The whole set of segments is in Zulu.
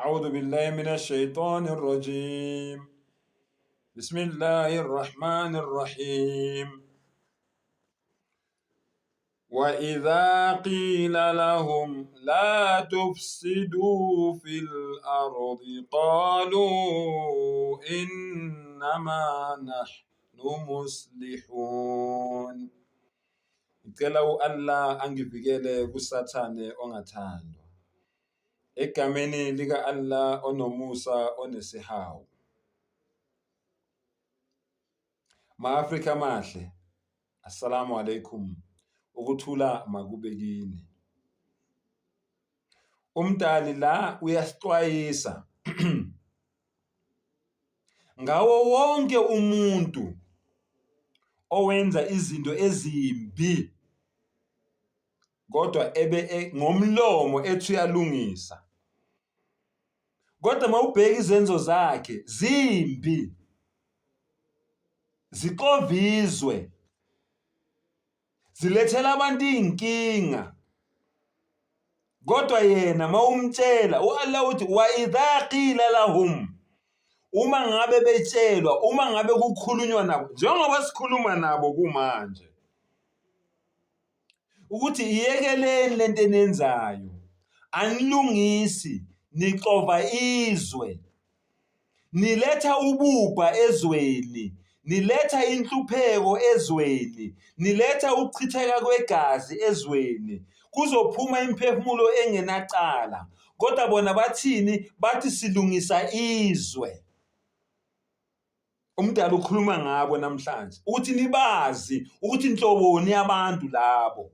أعوذ بالله من الشيطان الرجيم بسم الله الرحمن الرحيم وإذا قيل لهم لا تفسدوا في الأرض قالوا إنما نحن مصلحون Ngicela u-Allah angivikele kuSathane ongathandwa. Egameni lika-Allah onomusa onesihawu. Ma-Afrika amahle, Assalamu alaikum. Ukuthula makube kini. Umdali la uyasixwayisa ngawo wonke umuntu owenza izinto ezimbi kodwa ebe e, ngomlomo ethi uyalungisa kodwa mawubheka izenzo zakhe zimbi zixovizwe zilethela abantu iy'nkinga kodwa yena mawumtshela u-Allah uthi wa idha qila lahum uma ngabe betshelwa uma ngabe kukhulunywa nabo njengoba sikhuluma nabo kumanje ukuthi iyekeleni lento eniyenzayo anilungisi nixova izwe niletha ububha ezweni niletha inhlupheko ezweni niletha ukuchitheka kwegazi ezweni kuzophuma imiphefumulo engenacala kodwa bona bathini bathi silungisa izwe Umdala ukhuluma ngabo namhlanje ukuthi nibazi ukuthi inhloboni yabantu labo.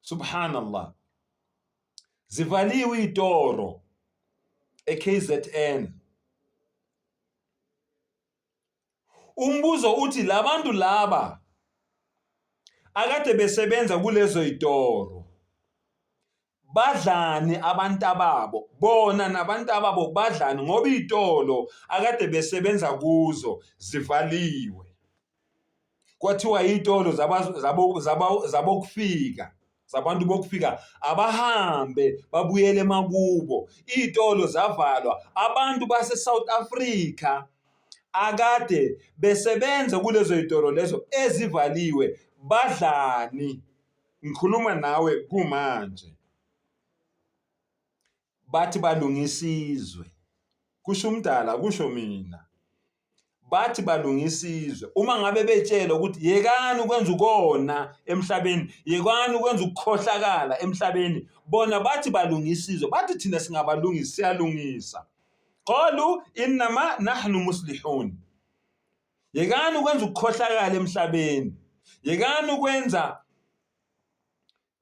Subhanallah. Zivaliwe itoro eKZN. Umbuzo uthi labantu laba akade besebenza kulezo yitoro badlani abantababo bona nabantababo badlani ngoba iy'tolo akade besebenza kuzo zivaliwe kwathiwa iy'tolo zabokufika zabantu bokufika abahambe babuyele emakubo iy'tolo zavalwa abantu base-South Africa akade besebenza kulezo y'tolo lezo ezivaliwe badlani ngikhuluma nawe kumanje bathi balungisa izwe kusho umdala kusho mina bathi balungisa izwe uma ngabe betshelwa ukuthi yekani ukwenza ukona emhlabeni yekani ukwenza ukukhohlakala emhlabeni bona bathi balungisa izwe bathi thina singabalungisi siyalungisa qalu innama nahnu muslihun yekani ukwenza ukukhohlakala emhlabeni yekani ukwenza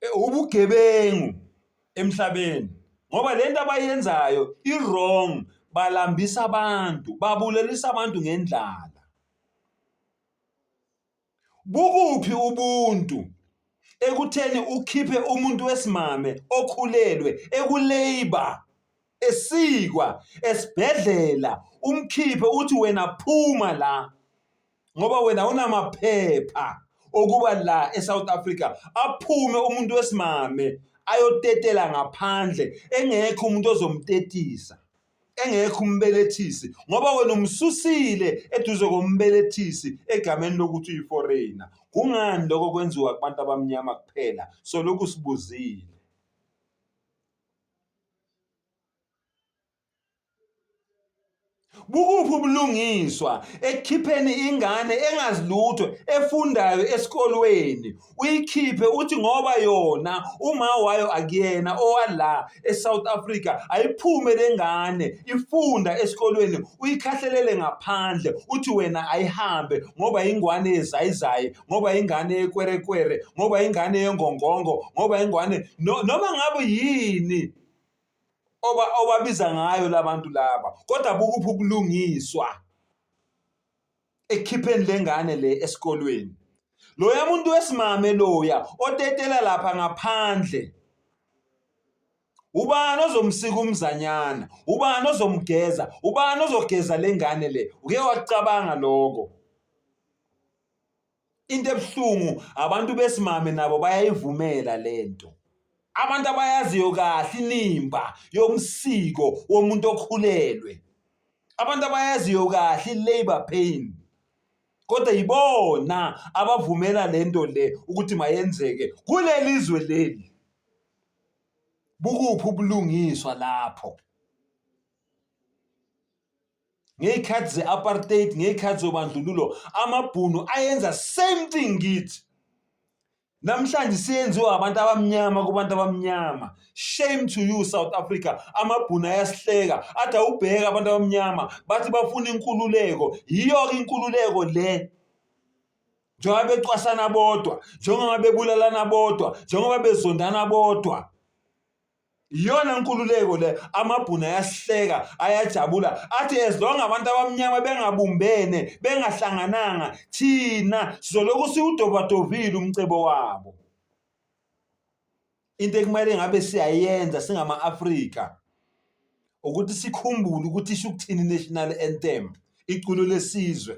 eh, ubugebengu emhlabeni ngoba lento abayenzayo i-wrong balambisa abantu babulelisa abantu ngendlala bukuphi ubuntu ekutheni ukhiphe umuntu wesimame okhulelwe ekulabor esikwa esibhedlela umkhiphe uthi wena phuma la ngoba wena unamaphepha okuba la eSouth Africa aphume umuntu wesimame ayotetela ngaphandle engekho umuntu ozomtetisa engekho umbelethisi ngoba wena umsusile eduze kombelethisi egameni lokuthi uyiforeigner kungani lokho kwenziwa kubantu abamnyama kuphela so lokhu sibuzile Bukuphi ubulungiswa ekukhipheni ingane engazi lutho efundayo esikolweni uyikhiphe uthi ngoba yona uma wayo akuyena owala eSouth Africa ayiphume lengane ifunda esikolweni uyikhahlelele ngaphandle uthi wena ayihambe ngoba ingwane yezayizayi ngoba ingane yekwerekwere ngoba ingane yengongongo ngoba ingwane noma ngabe yini oba obabiza ngayo labantu laba kodwa bukuphi ubulungiswa ekhipheni lengane le esikolweni loya muntu wesimame loya otetela lapha ngaphandle ubani ozomsika umzanyana ubani ozomgeza ubani ozogeza lengane le uke wacabanga lokho into ebuhlungu abantu besimame nabo bayayivumela lento. Abantu abayaziyo kahle inimba yomsiko womuntu okhulelwe. Abantu abayaziyo kahle i-labour pain. Kodwa yibona abavumela lento le ukuthi mayenzeke kuleli zwe leli. Bukuphi ubulungiswa lapho? Ngey'khathi ze-apartheid, ngey'khathi zobandlululo, amabhunu ayenza same thing kithi. Namhlanje siyenziwa abantu abamnyama kubantu abamnyama. Shame to you South Africa. Amabhunu ayasihleka athi awubheka abantu abamnyama bathi bafuna inkululeko. Yiyo-ke inkululeko le. Njengoba becwasana bodwa, njengoba bebulalana bodwa, njengoba bezondana bodwa. Iyona nkululeko le, amabhunu ayasihleka, ayajabula, athi as long abantu abamnyama bengabumbene, bengahlangananga, thina sizolokhu siwudovadovile umcebo wabo. Into ekumele ngabe siyayenza singama-Afrika ukuthi sikhumbule ukuthi isho ukuthini i-national anthem, iculo lesizwe.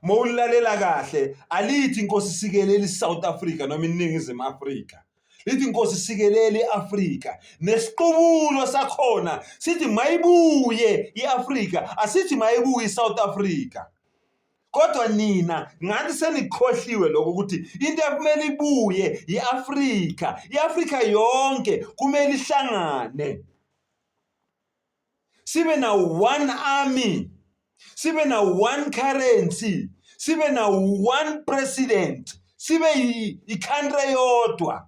Mawulilalela kahle alithi inkosi sikeleli South Africa noma iNingizimu Afrika. Lithi inkosi sikeleli iAfrika nesiqubulo sakhona sithi mayibuye iAfrika asithi mayibuye iSouth Africa. Kodwa nina ngathi senikhohliwe lokho ukuthi into ekumele ibuye iAfrika, iAfrika yonke kumele ihlangane. Sibe na one army, sibe na one currency, sibe na one president, sibe i-country eyodwa.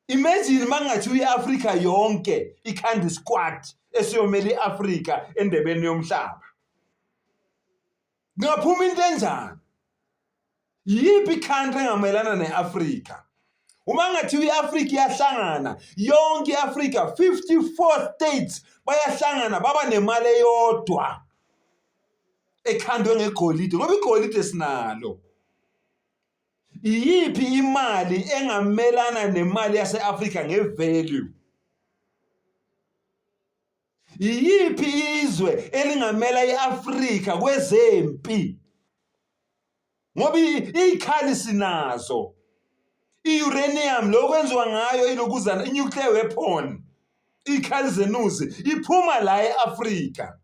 Imagine mangathi uyi-Afrika yonke ikhanda squad esiyomela i-Afrika endebeni yomhlaba. Kungaphuma into enjani? Yiphi i-country engamelana ne-Afrika? Uma ngathiwa i-Afrika iyahlangana, yonke i-Afrika, 54 states bayahlangana baba nemali eyodwa ekhandwe ngegolide, ngoba igolide sinalo. Iyiphi imali engamelana nemali yase-Afrika nge-value? Yiyiphi izwe elingamela i-Afrika kwezempi? Ngoba iy'khali sinazo. I-uranium lo kwenziwa ngayo ilokuzana i-nuclear weapon, iy'khali zenuzi iphuma la e-Afrika.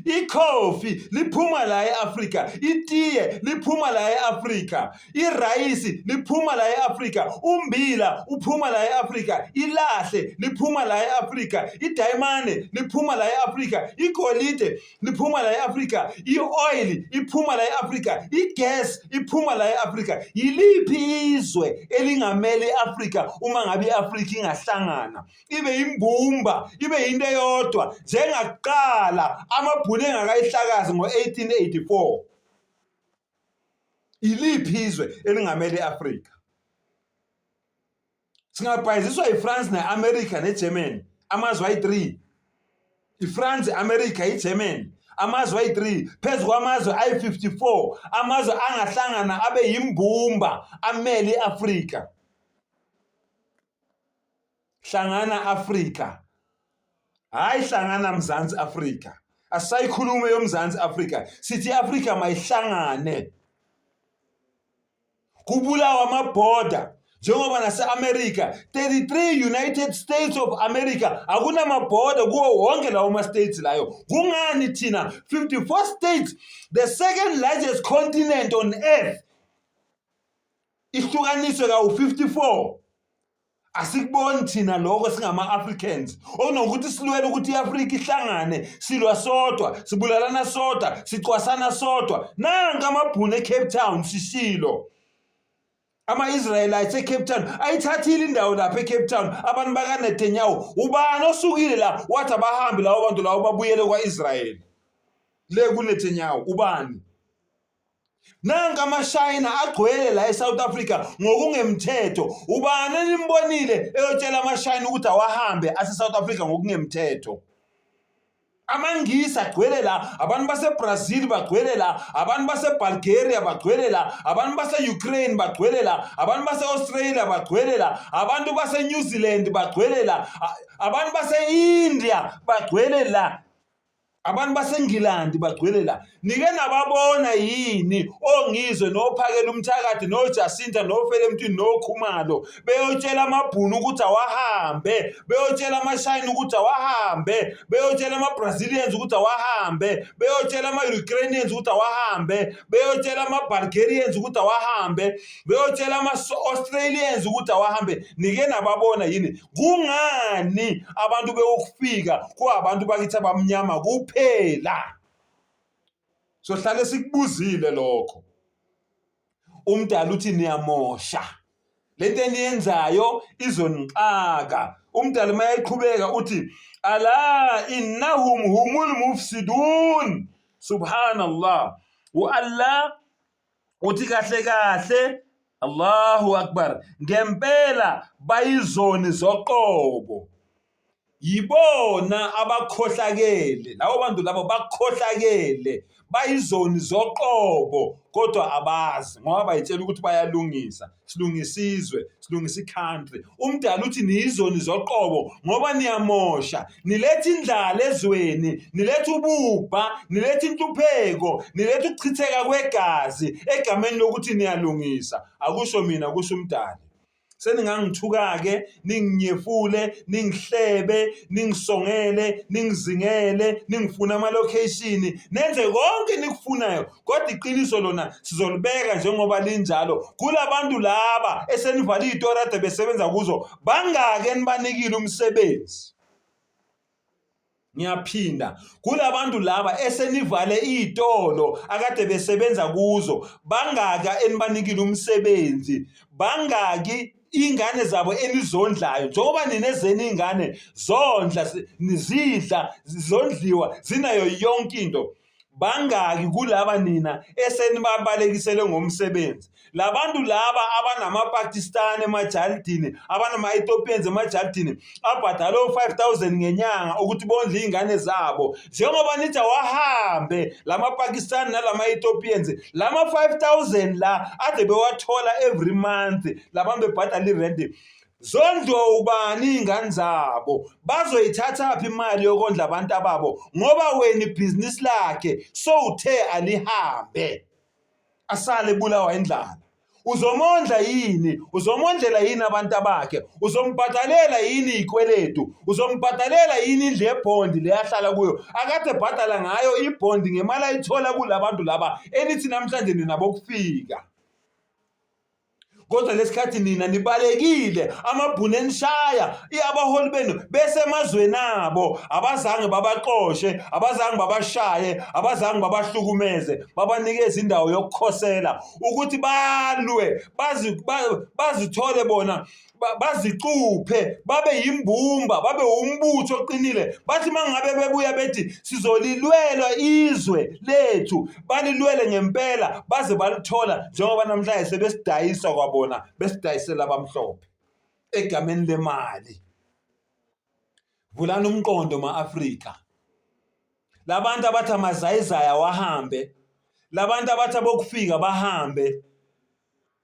Ikhofi liphuma la e-Afrika, itiye liphuma la e-Afrika, irayisi liphuma la e-Afrika, umbila uphuma la e-Afrika, ilahle liphuma la e-Afrika, idayimane liphuma la e-Afrika, igolide liphuma la e-Afrika, i-oil iphuma la e-Afrika, i-gas iphuma la e-Afrika. Yiliphi izwe elingamele i-Afrika uma ngabe i-Afrika ingahlangana? Ibe imbumba, ibe yinto eyodwa njengakuqala amabhunu engakayihlakazi ngo-1884. Iliphi izwe elingamele i-Afrika? Singabhayiziswa iFrance ne-America neGermany, amazwe ayi-3. IFrance, i-America, iGermany, amazwe ayi-3 phezu kwamazwe ayi-54, amazwe angahlangana abe yimbumba amele i-Afrika. Hlangana Afrika. Hayi hlangana Mzansi Afrika. Asisayikhulume yoMzansi Afrika. Sithi iAfrika mayihlangane. Kubulawa amabhoda njengoba nase-America 33 United States of America akunamabhoda kuwo wonke lawo ma-states layo. Kungani thina 54 states, the second largest continent on earth, ihlukaniswe kawu-54? Asikuboni thina lokho singama-Africans. Okunokuthi silwele ukuthi i-Afrika ihlangane, silwa sodwa, sibulalana sodwa, sicwasana sodwa. Nanka amabhunu eCape Town sishilo. Ama-Israelites eCape Town ayithathile indawo lapha eCape Town abantu bakaNetanyahu. Ubani osukile la wathi abahambe labo bantu labo babuyele kwa-Israyeli? Le kuNetanyahu ubani? Nanka amaShayina agcwele la eSouth Africa ngokungemthetho. Ubani enimbonile eyotshela amaShayina ukuthi awahambe ase-South Africa ngokungemthetho? AmaNgisi agcwele la, abantu baseBrazil bagcwele la, abantu baseBulgaria bagcwele la, abantu base-Ukraine bagcwele la, abantu base-Australia bagcwele la, abantu base-New Zealand bagcwele la, abantu base-India bagcwele la. Abantu baseNgilandi bagcwele la. Nike nababona yini oNgizwe noPhakela umthakathi noJacinta noFelemntwini noKhumalo beyotshela amaBhunu ukuthi awahambe, beyotshela amaShayina ukuthi awahambe, beyotshela ama-Brazilians ukuthi awahambe, beyotshela ama-Ukrainians ukuthi awahambe, beyotshela ama-Bulgarians ukuthi awahambe, beyotshela ama-Australians ukuthi awahambe. Nike nababona yini? Kungani abantu bewokufika kuwabantu bakithi abamnyama kuphela? Sohlale sikubuzile lokho. Umdala uthi niyamosha. Lento eniyenzayo izonixaka. Umdala uma eqhubeka uthi ala innahum humul mufsidun. Subhanallah. U-Allah uthi kahle kahle Allahu Akbar ngempela bayizoni zoqobo yibona abakhohlakele labo bantu labo bakhohlakele bayizoni zoqobo kodwa abazi ngoba bayitshela ukuthi bayalungisa silungisa izwe silungisa i-country umdala uthi niyizoni zoqobo ngoba niyamosha niletha indlala ezweni niletha ububha niletha inhlupheko niletha ukuchitheka kwegazi egameni lokuthi niyalungisa akusho mina kusho umdali seningangithuka-ke ninginyefule ningihlebe ningisongele ningizingele ningifune amalokheyishini nenze konke nikufunayo kodwa iqiniso lona sizolibeka njengoba linjalo kulabantu laba esenivale iy'tori ade besebenza kuzo bangaki enibanikile umsebenzi ngiyaphinda kulabantu laba esenivale iy'tolo akade besebenza kuzo bangaka enibanikile umsebenzi bangaki ingane zabo enizondlayo njengoba nina ezenu iy'ngane zondla zidla zondliwa zinayo yonke into Bangaki kulaba nina esenibabalekisele ngomsebenzi? Labantu laba abanamaPakistan emajalidini, abanama-Ethiopians emajalidini abhadala o-5000 ngenyanga ukuthi bondle iy'ngane zabo. Njengoba nithi awahambe lama-Pakistan nalama-Ethiopians, lama-5000 la ade bewathola every month labantu bebhadala irenti Zondliwa ubani iy'ngane zabo? Bazoyithathaphi imali yokondla abantu ababo ngoba wena ibhizinisi lakhe sowuthe alihambe asale ebulawa indlala. Uzomondla yini? Uzomondlela yini abantu abakhe? Uzombhadalela yini izikweletu? Uzombhadalela yini indlu yebhondi le ahlala kuyo? Akade ebhadala ngayo ibhondi ngemali ayithola kulabantu laba enithi namhlanje nina bokufika. Kodwa lesikhathi nina nibalekile amabhunu enishaya abaholi benu besemazweni abo abazange babaxoshe abazange babashaye abazange babahlukumeze babanikeze indawo yokukhosela ukuthi balwe bazithole bona bazicuphe babe yimbumba babe wumbutho oqinile bathi uma ngabe bebuya bethi sizolilwela izwe lethu balilwele ngempela baze balithola njengoba namhlanje sebesidayisa kwabona besidayisela abamhlophe egameni lemali vulani umqondo ma-Afrika labantu abathi amazayizayi awahambe labantu abathi abokufika bahambe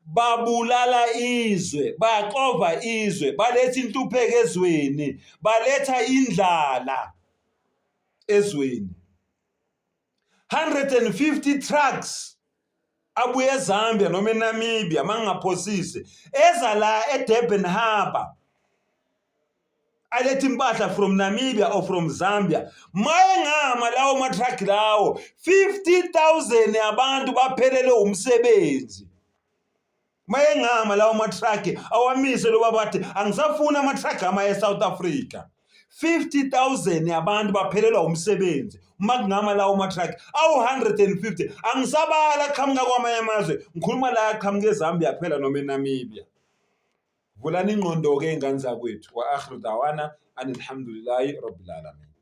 Babulala izwe, baxova izwe, baletha inhlupheko ezweni, baletha indlala ezweni. 150 trucks abuye eZambia noma eNamibia mangingaphosisi eza la eDurban Harbour aletha impahla from Namibia or from Zambia mayengama lawo ma-truck lawo 50000 yabantu baphelele umsebenzi mayengama lawo ma-truck awamise lo babathi angisafuni ama-truck ama e-South Africa 50000 yabantu baphelelwa umsebenzi uma kungama lawo ma-truck awu-150 angisabala aqhamuka kwamanye amazwe ngikhuluma la aqhamuka eZambia kuphela noma eNamibia Vulani ingqondo-ke ngane zakwethu. Wa akhiru dawana anilhamdulillahi rabbil alamin.